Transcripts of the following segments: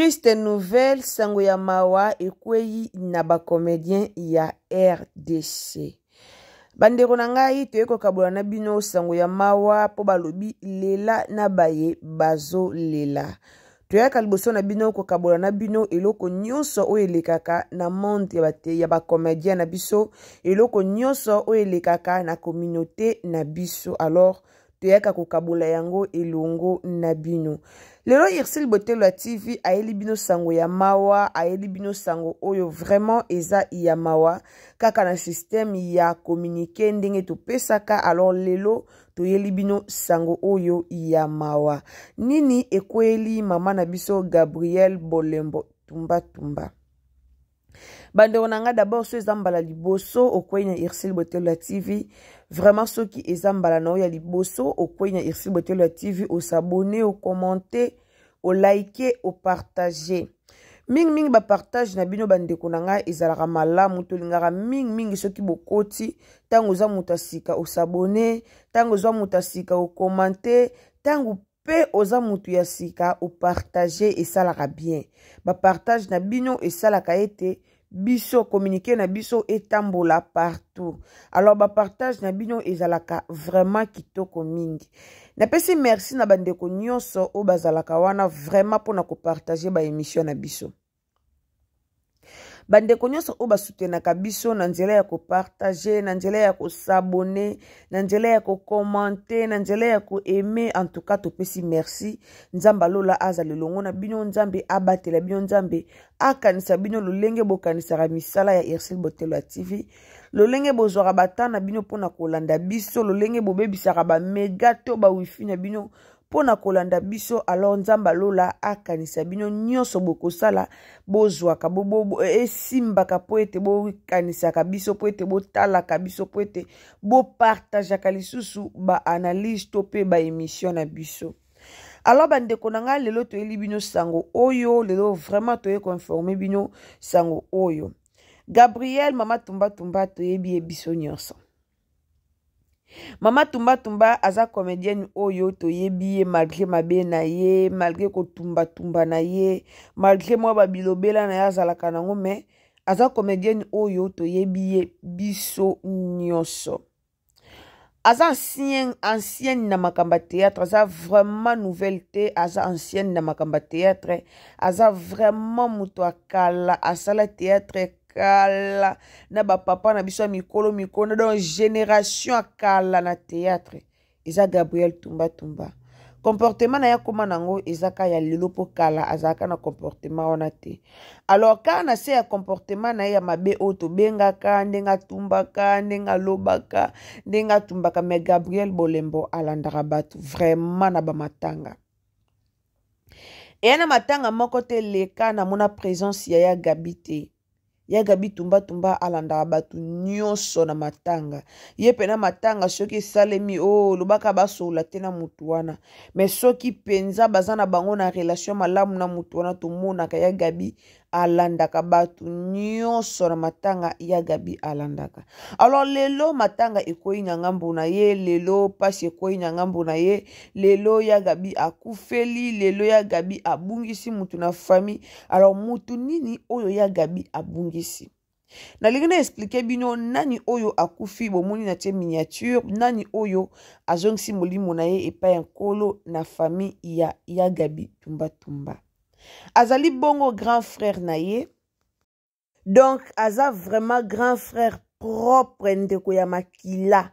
Triste nouvelle, sango ya mawa ekweyi na ba comediens ya RDC. Bandeko na ngai toye kokabola na bino sango ya mawa mpo balobi lela na baye bazolela. Toyaka liboso na bino kokabola na bino eloko nyonso oyo elekaka na monde ya ba, ya ba comediens na biso, eloko nyonso oyo elekaka na communauté na biso. Alors toyaka kokabola yango elongo na bino. Lelo Ursule Botelo ya TV ayeli bino sango ya mawa, ayeli bino sango oyo vraiment eza ya mawa kaka na système ya communiquer ndenge topesaka. Alors lelo toyeli bino sango oyo ya mawa. Nini ekweli mama na biso Gabrielle Bolembo Tumba Tumba? Bandeko na nga, d'abord so eza mbala liboso okwei na Ursule Botelo ya TV, vraiment soki eza mbala na yo ya liboso okwei na Ursule Botelo ya TV, osabone, okommente, olike, opartage mingimingi. Bapartage na bino bandeko na ngai ezalaka malamu, tolingaka mingimingi soki bokoti. Ntango oza moto ya sika osabone, ntango oza moto ya sika okommente, ntango mpe oza motu ya sika opartage, esalaka bien. Bapartage na bino esalaka ete biso communiqué na biso etambola partout. Alors bapartage na bino ezalaka vraiment kitoko mingi. Napesi merci na bandeko nyonso oyo bazalaka wana vraiment mpona kopartage baémission na biso. Bandeko nyonso oyo basutenaka biso na nzela ya kopartage, na nzela ya kosabone, na nzela ya kokommente, na nzela ya koaime, en tout cas topesi merci. Nzambe alola azala elongo na bino, Nzambe abatela bino, Nzambe akanisa bino lolenge bokanisaka misala ya Ursule Botelo ya TV, lolenge bozwaka batan na bino mpona kolanda biso, lolenge bobebisaka bamega to bawifi na bino mpo na kolanda biso. Alors Nzambe alola akanisa bino nyonso bokosala, bozwaka esimbaka mpo ete bokanisaka biso, mpo ete botalaka biso, mpo ete bopartageaka lisusu baanalyse to mpe baémission na biso. Alors bandeko na ngai, lelo toyeli bino sango oyo. Lelo vraiment toye koinforme bino sango oyo. Gabriel mama Tumba Tumba, toyebi ye biso nyonso. Mama Tumba Tumba aza comédienne oyo toyebi ye, malgré mabe na ye, malgré kotumbatumba na ye, malgré mwa babilobela na ye azalaka nango, mais aza comédienne oyo toyebi ye biso nyonso. Aza ancien, ancienne na makambo ya théâtre, aza vraiment nouvelle te, aza ancienne na makambo ya théâtre, aza vraiment moto akala, asala théâtre kala na bapapa na biso ya mikolo mikolo, donc génération ya kala na théâtre eza Gabriel Tumba Tumba. Comportement na ye akóma nango eza ka ya lelo, mpo kala azalaka na comportement wana te. Alors kaka na se ya comportement na ye ya mabe oyo tobengaka, ndenge atumbaka, ndenge alobaka, ndenge atumbaka, mais Gabriel Bolembo alandaka bato vraiment na bamatanga. Eya na matanga moko te leka namona présence ya ya Gabi te. Ya Gabi Tumba Tumba alandaka bato nyonso na matanga. Ye mpe na matanga soki esalemi, o oh, lobaka basola te na motu wana, mais soki mpenza baza na bango na relation malamu na motu wana, tomonaka ya Gabi alandaka bato nyonso na matanga. Ya Gabi alandaka. Alors lelo matanga ekwei na ngambo na ye, lelo mpasi ekwei na ngambo na ye, lelo ya Gabi akufeli, lelo ya Gabi abungisi mutu na famille. Alors mutu nini oyo ya Gabi abungisi? Nalingi na explike bino nani oyo akufi. Bomoni na tie miniature, nani oyo azongisi molimo na ye epai ya Nkolo na famille ya ya Gabi Tumba Tumba. Azali bongo grand frère na ye, donc aza vraiment grand frère propre, ndeko ya makila,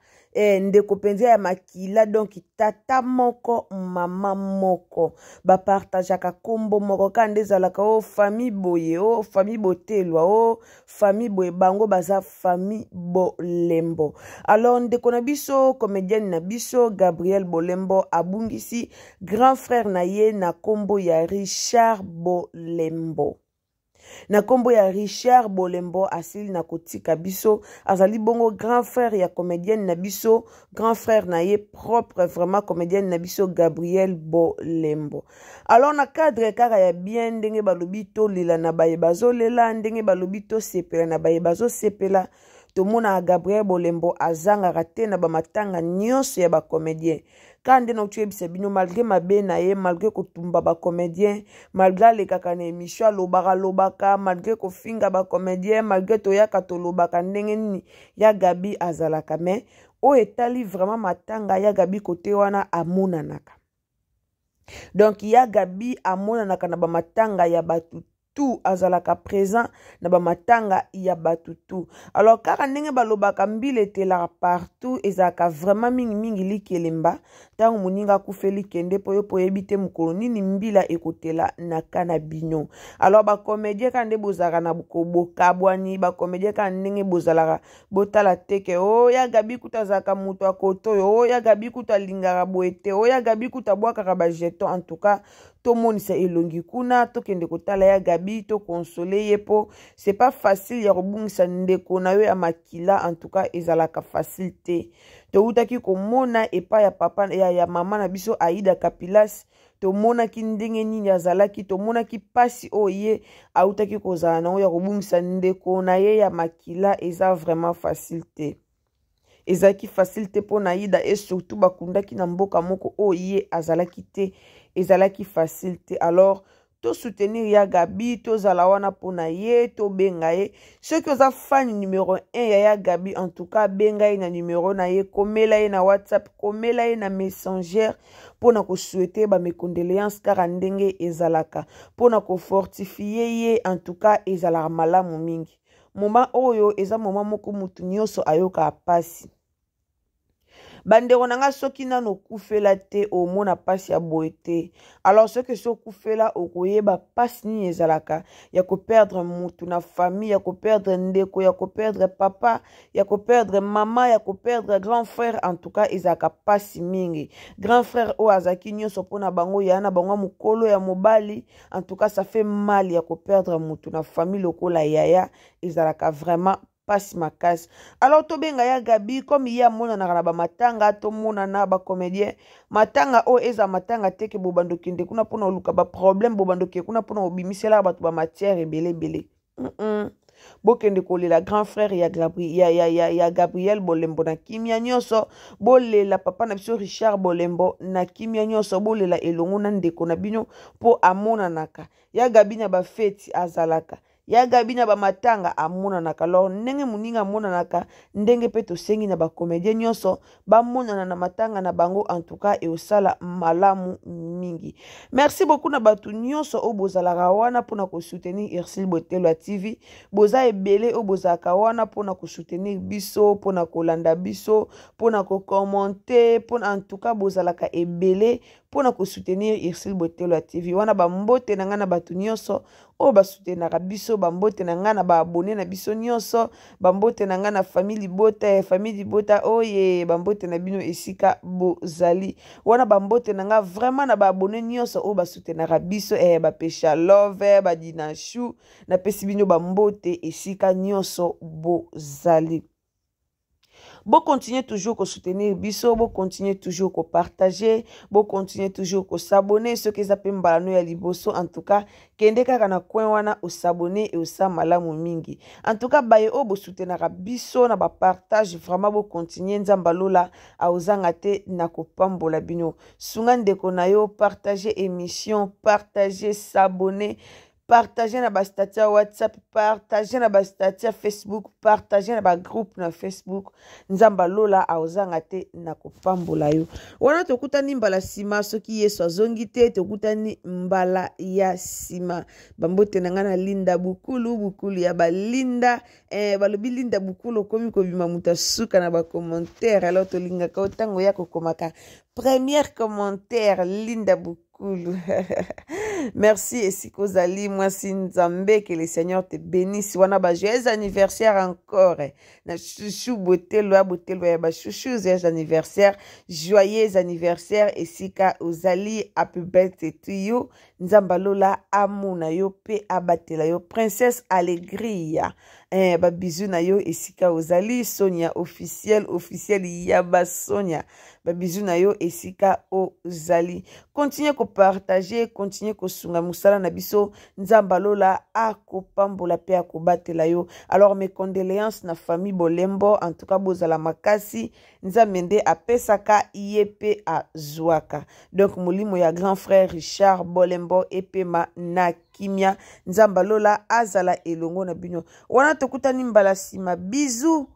ndeko mpenza ya makila, donc tata moko mama moko, bapartageaka nkombo moko. Kaka nde ezalaka o famille boye, o famille Botelwa, o famille boye, bango baza famille Bolembo. Alors ndeko na biso comédienne na biso Gabriel Bolembo abungisi grand frère na ye na nkombo ya Richard Bolembo. Na nkombo ya Richard Bolembo asili na kotika biso. Azali bongo grand frère ya comédienne na biso, grand frère na ye propre vraiment, comédienne na biso Gabriel Bolembo. Alors na cadre kaka ya bien, ndenge balobi tolela na baye bazolela, ndenge balobi tosepela na baye bazosepela, Tomonaka Gabriel Bolembo azangaka te na bamatanga nyonso ya bacomédien. Kaka nde nauti oyebisa bino, malgré mabe na ye, malgré kotumba bacomédien, malgré alekaka na émission alobaka lobaka, malgré kofinga bacomédien, malgré toyaka tolobaka ndenge nini ya Gabi azalaka, mais oyo etali vraiment matanga ya Gabi kote wana amonanaka. Donc ya Gabi amonanaka na bamatanga ya bato tout, azalaka présent na bamatanga ya bato tout. Alors kaka ndenge balobaka mbila etelaka partout, ezalaka vraiment mingimingi likelemba ntango moninga akufeli kende mpo yo mpo oyebi te mokolo nini mbila ekotela na ka na bino. Alors bacomédien kaka nde bozalaka na bokabwani, bacomédien kaka ndenge bozalaka, botala te ke o oh, ya Gabi kuta azalaka moto ya koto oyo, o oh, ya Gabi kuta alingaka boye te, o oh, ya Gabi kuta abwakaka bajeton. En tout cas tomonisa elongi kuna, tokende kotala ya Gabi, tokonsole ye mpo c'est pas facile ya kobungisa ndeko na yo ya makila. En tout cas ezalaka facile te. Towutaki komona epai ya papa ya mama na biso Aida Kapilas, tomonaki ndenge nini azalaki, tomonaki mpasi oyo ye awutaki kozala nango ya kobungisa ndeko na ye ya makila. Eza vraiment facile te, ezalaki facile te mpo na Aida, et surtout bakundaki na mboka moko oyo ye azalaki te, ezalaki facile te. Alors tosoutenir ya Gabi, tozala wana mpo na ye, tobenga ye. Soki oza fan numero 1 ya ya Gabi, en tout cas benga ye na numero na ye, komela ye na WhatsApp, komela ye na Messenger mpo na kosouhaite bamecondoléance kaka ndenge ezalaka, mpo na kofortifie ye. En tout cas ezalaka malamu mingi. Moma oyo eza moma moko motu nyonso ayokaka mpasi. Bandeko na nga, soki nano okufela te, omona mpasi ya boye te. Alors soki esi okufela, okoyeba mpasi nini ezalaka ya koperdre mutu na famille, ya koperdre ndeko, ya koperdre papa, ya koperdre mama, ya koperdre grand frère. En tout cas ezalaka mpasi mingi. Grand frère oyo azalaki nyonso mpona bango, ya na bango ya mokolo ya mobali. En tout cas ça fait mal ya koperdre mutu na famille lokola yaya, ezalaka vraiment mpasi makasi. Alors tobenga ya Gabi comme ye amonanaka na bamatanga, tomonana bacomédien matanga oyo eza matanga te ke bobanda okende kuna mpona oluka baproblème, bobanda okende kuna mpona obimiselaka bato bamatière ebele ebele. Bokende kolela grand frère ya Gabriel Bolembo na kimia nyonso, bolela papa na biso Richard Bolembo na kimia nyonso, bolela elongo na ndeko na bino mpo amonanaka. Ya Gabi na bafeti azalaka, ya Gabi na bamatanga amonanaka. Alors ndenge moninga amonanaka, ndenge mpe tosengi na bacomédien nyonso bamonana na matanga na bango. En tout cas eosala malamu mingi. Merci beaucoup na bato nyonso oyo bozalaka wana mpona kosoutenir Ursule Botelo ya TV. Boza ebele oyo bozalaka wana mpona kosoutenir biso, mpona kolanda biso, mpona kokommente, mpona en tout cas bozalaka ebele mpona kosoutenir Ursule Botelo ya TV. Wana bambote na ngai na bato nyonso oyo basutenaka biso, bambote na ngai na baabone na biso nyonso, bambote na ngai na famille libota ya famille libota oye, bambote na bino esika bozali. Wana bambote na ngai vraiment na baabone nyonso oyo basutenaka biso, bapesha love, badinashu, napesi bino bambote esika nyonso bozali. Bocontinue toujours kosoutenir biso, bocontinue toujours kopartage, bocontinue toujours kosabone. Soki eza mpe mbala no ya liboso, en tout cas kende kaka na coin wana osabone, eosa malamu mingi. En tout cas baye oyo bosoutenaka biso na bapartage, vraiment bocontinue, Nzambe alola aozanga te na kopambola bino. Sunga ndeko na yo, partage émission, partage, s'abonner, partage na bastatut ya WhatsApp, partage na bastatut ya Facebook, partage na bagroupe na Facebook. Nzambe alola aozanga te na kopambola yo. Wana tokutani mbala nsima, soki Yesu azongi te, tokutani mbala ya nsima. Bambote na ngai na Linda Bukulu, Bukulu ya balinda, balobi Linda Bukulu okomi kobima moto asuka na bacommentaire. Alors tolingaka yo ntango ya kokomaka première commentaire, Linda Bukulu. Merci esika ozali, mwasi Nzambe, que le Seigneur te bénisse. Wana ba joyeux anniversaire encore na Chouchou Botelo ya Botelo ya bachouchou, joyeux anniversaire, joyeux anniversaire esika ozali, happy birthday to you. Nzambe alola amona yo mpe abatela yo, Princesse Allegria. Eh, ba bisous na yo esika ozali Sonia officiel officiel ya ba Sonia ba bisous na yo esika ozali continue ko partager continue kosunga mosala na biso Nzambe alola akopambola pe akobatela yo. Alors mes condoléances na famille Bolembo, en tout cas bozala makasi, Nzambe nde apesaka ye pe azwaka. Donc molimo ya grand frère Richard Bolembo epema na kimia, Nzambe alola azala elongo na bino. Wana tokutani mbala sima, bisous.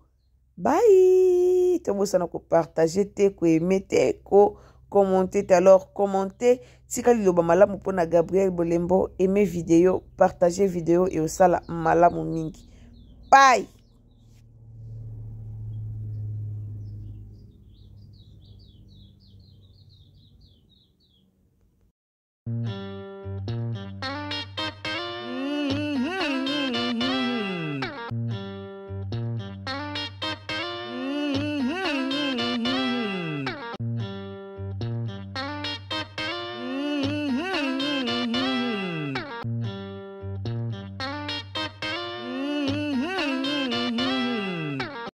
Bye. Tobosana ko partager te, ko aimer te, ko commenter te. Alors commenter, tika liloba malamu pona Gabriel Bolembo, aimer vidéo, partager vidéo et osala malamu mingi. Bye.